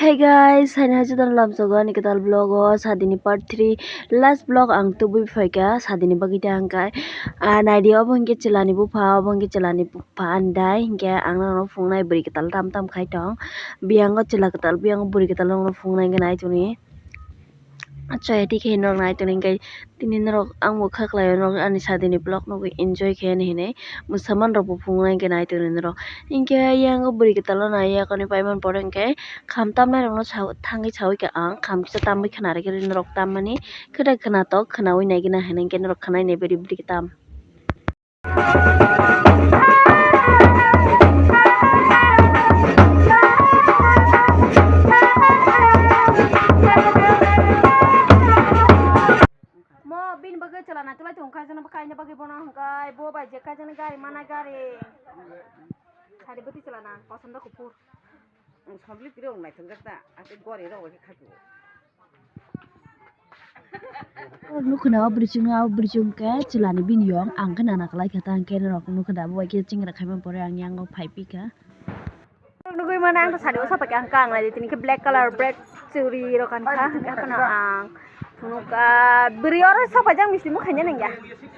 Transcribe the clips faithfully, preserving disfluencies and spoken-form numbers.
Hey guys, haino haino jotoni lamsogo ani kwtal vlog o sadini part three, last vlog ang tubui phaikha sadini bagwi ta hwnkhe, ah, naidi obo hwnkhe chwlani bupha, obo hwnkhe chwlani bupha andai hwnkhe ang norokno phunuknai bwrwi kwtal tam tam khai tong, biyango chwla kwtal, biyango bwrwi kwtal norokno phunuknai hwnkhe nai tongni. Chaya tikhe norok nai tongni hwnkhe tini norok ang bo kha khlaio, norok ani sadini vlog nugwi enjoy khe hinwi mwsaman rokbo phunuknai hwnkhe nai tongni norok. Hwnkhe yang bwrwi kwtal no nai yakoni paimani pore hwnkhe kham tamnai rokno thangwi sawi kha ang, kham kisa tamwi khna rwkhe norok tammani khe da khnatok khnawi naigwna hinwi hwnkhe norok khnaina bwrwi bwrwi tam. Mo bini bagwi chwla naitolai tong kha, jono bwkha ina bagwi bono hwnkhe bo bai je kha, jono gari mana gari. Sari bwtwi chwla na, kosom da kuphur. Ang sabli tiri wng naithok jak ta, ate gori rok bai khe khaju. Nukho na o bwrwi chwng, o bwrwi chwng khe chwlani bini yong, ang khe nana kwlai kha ta, ang khe norok nukho da, bo bai khe chingra khaima pore ang yango phai pi kha. Nugwi mano ang to sari o sapai kha, ang kang nai tini khe black color, black churi rok kan kha, hwnkhe haphano ang Phunuk, ah, bwrwi oro sok paijak misti mukhaina nangya.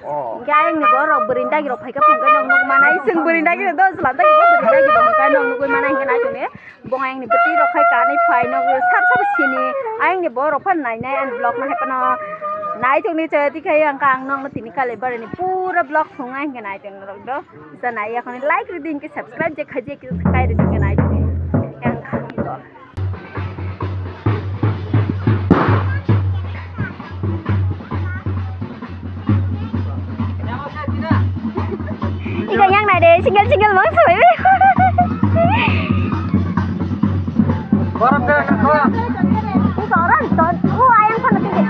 Oh. Hwnkhe ayang ni borok bwrwi ni dagi rok phaikha phunukgwi nog nukmanai, chwng bwrwi ni dagi rok do chwla dagi bo bwrwi ni dagi bo hwnkhe nog nukgwi manai hwnkhe nai tongni. Bong ayang ni bwtwi rok khai kanwi phai nog sab sab sini ayang ni borok phan nainai ani vlog no hai phano nai tongni chaya tikhe ayang kha ang nokno tini kale bari ni pura vlog phunuknai hwnkhe nai tongni norok do. Kisa nai yakhoni like rwdi hwnkhe subscribe je khaijak kisa kai rwdi hwnkhe nai tongni. Yang kha. Ika yang nai de, single single mang soi. Orang ton, oh ayang sana tinggi.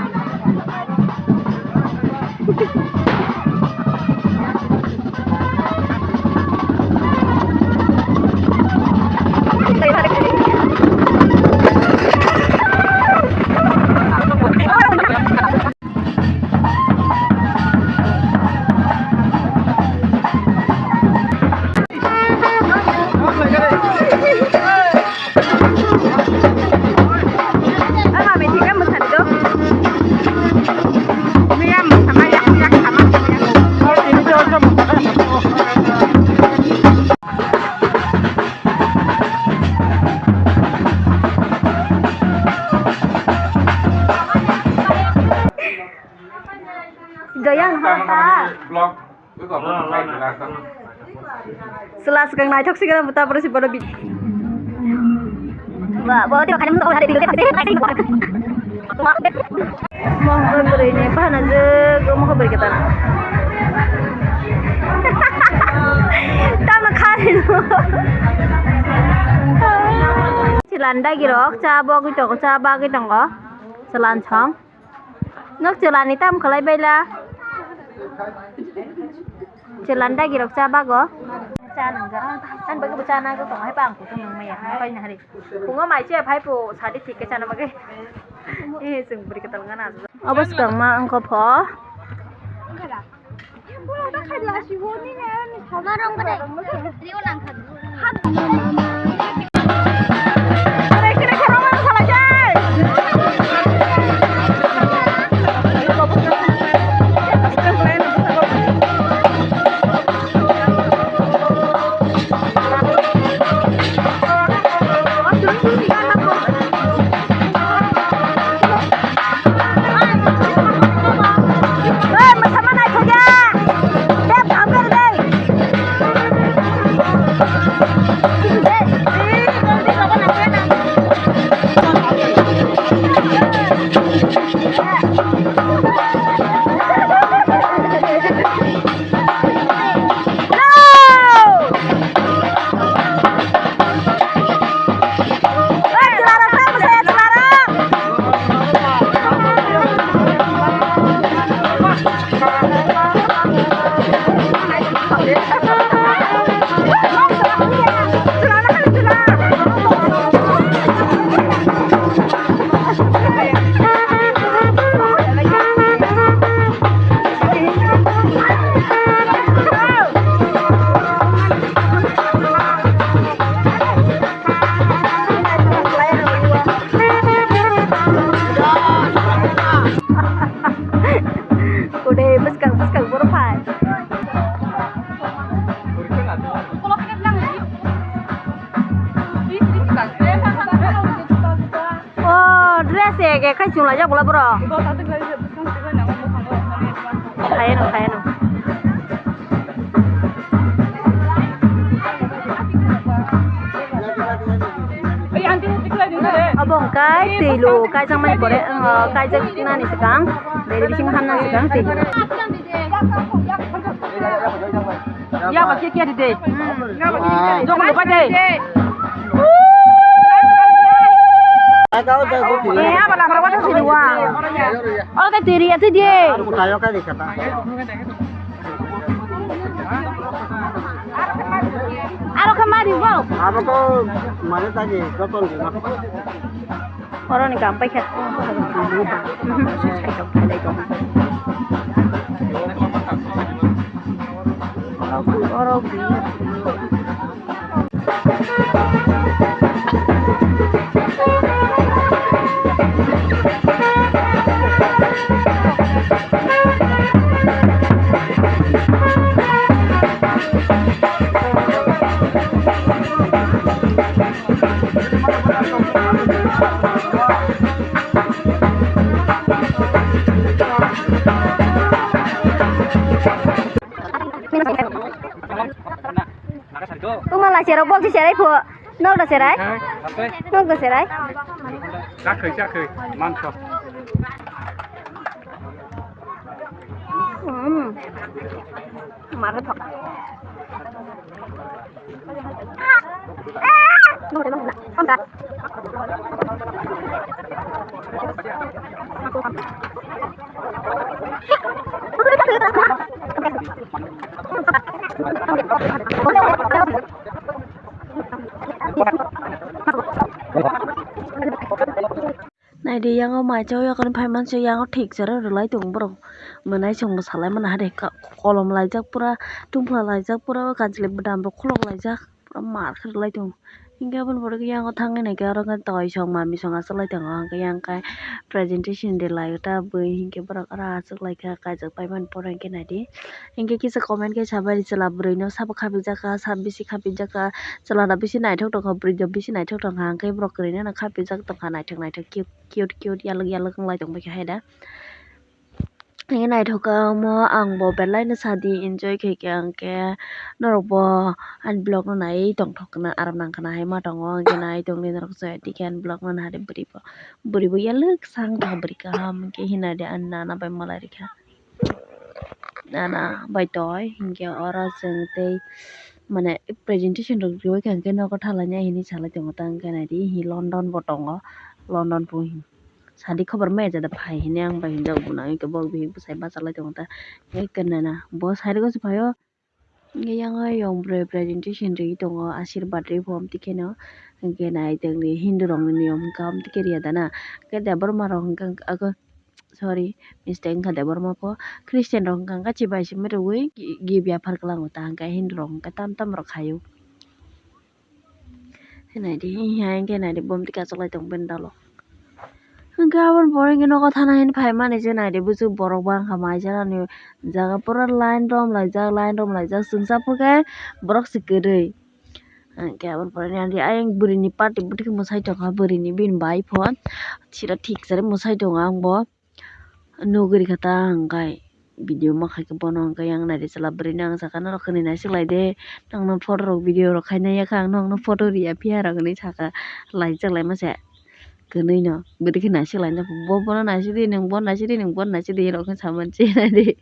Doyang hota. Vlog. Sela swkang naithok swkang tapore si bono bi. Ba, bo tiro khani mundo khani tiro khani. Mo ko bwrwi ni bana je go mo ko bwrwi kita. Tamo khani no. Chwla ni dagi rok cha bagwi tongo, cha bagwi tongo. Chwla ni song. Nok chwla ni tam khlai baila. Chwla ni dagi rok cha bago. Cha nang ja. An bagwi bo cha nang tong hai pang kutung nang maya. Pai na hari. Pungo mai che phai po sadi thik ke chana bagwi. Eh, chwng bwrwi kwtal gana. Obo swkang ma wngkha pho. Khai chwng laijak bwla bwrok. Khayanw, khayanw. Obo hwnkhe twi lo kaijakmani pore, kaijak nani swkang, beri bising hamna swkang twi. Ya ba ke ke de. Jong lo ba de. Oro ke tiri ati de. Aro khe mari bo. Abo to mane tagi joton di. Oroni kam paikha. Oro. Tuma la sero bok si serai pho. Nok da serai? Nok da serai? Chakhwi, chakhwi, mangso. Hmm. Mare thok. Naidi, yango mai chao yakani phaimanse, yango thik chara rwlai tongo borok. Mwnai chwngno salai mano hade, kolom laijak pura, tungphla laijak pura, o kanchwlwi bwdamrok khulok laijak, pura mar khe rwlai tongo. Hinkhe aboni pore khe yango thangwi naikhe oro khe toisong mamisong achuklai tongo, hinkhe yang khe presentation de lai ta bui hinkhe borok aro achuklaikha, kaijak paimani pore hinkhe naidi. Hinkhe kisa comment khe sabai di, chwla bwrwino sabo khapijak kha, sabo bisi khapijak kha, chwla da bisi naithok tongkha, bwrwi da bisi naithok tongkha, hinkhe borok kwrwino no khapijak tongkha naithok naithok cute. Cute cute yalwk yalwk wng lai tong paikha hai da. Hinkhe naithok kha omo ang bo belai no sadi enjoy khaikha, hinkhe norok bo ani vlog no naiwi tongthok hwnwi aram nang khna hai ma tongo, hinkhe nai tongdi norok chaya dikhe ani vlog no nahadi bwrwi bo, bwrwi bo yalwk sa wng tongkha bwrwi kaham hinkhe hinadi ani nana bai malai rikha. Nana bai toi hinkhe oro chwng tei mane presentation rok riwi kha hinkhe nogo thalaina hinwi salai tongo ta hinkhe naidi hi London bo tongo, London bo hin. Sadi khobor maya jada phai hinwi ang bai hinjak buna, hwnkhe bo bihik bwsai bachalai tongo ta. Hwnkhe nana bo side o se phaio, hwnkhe yang ayang bwrwi presentation riwi tongo, asirbat riwi bo amtwi kheno. Hwnkhe nai tongdi Hindu rokni niyom wngkha amtwi khe riya dana. Hwnkhe Debbarma rok hwnkhe ang, sorry, mistake wngkha Debbarma pho. Christian rok hwnkha hwnkhe chibai simi rwui gift yaphar kwlango ta, hwnkhe Hindu rok hwnkhe tam tam rok khaio. Naidi, hinkhe naidi, bomti kachaklai tong bini dalo. Hwnkhe aboni pore hinkhe nogo thana hinwi phaimani se naidi, buchuk borok bangkha mai janani jaga pura line romlaijak, line romlaijak, chwngsa phurkhe borok se kwrwi. Hwnkhe aboni pore naidi, ayang bwrwini party bwtwi mwsai tongkha, bwrwini bini bai phone sira thik chari mwsai tongo ang bo. Nugwi rikha ta hwnkhe video ma khaikhe bono hwnkhe yang naidi chwla bwrwino ang sakha norok kwnwi naisik laide, nokno photo rok video rok khaina yakha ang nokno photo riya phiya rok hinwi sakha, laijak laima se kwnwi no bwtwi khe naisik laina bo bono naisidi nwng bono naisidi nwng bono naisidi rok khe samani se naidi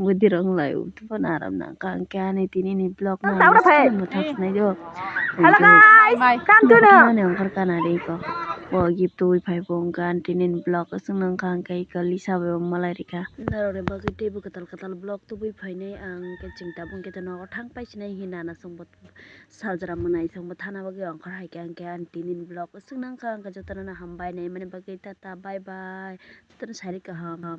bwtwi rok wng lai bono aram nang kha hwnkhe ani tini ni vlog no ang tini mwthang sinai do. Hello guys, come to know. Ani ongkhor kana de iko. O gift tubui phai bo wngkha ani tini ni vlog aswk no wngkha hwnkhe iko Lisa bai bo malai rikha. Norok ni bagwi teibo kwtal kwtal vlog tubui phainai ang hwnkhe chwng tabuk hwnkhe nogo thang pai sinai hinwi nana chwngbo saljra mwnai chwngbo thana bagwi ongkhor hai khe hwnkhe ani tini ni vlog aswk no wngkha hwnkhe jotono no hambai naimani bagwi tata bye bye jotono sari kaham.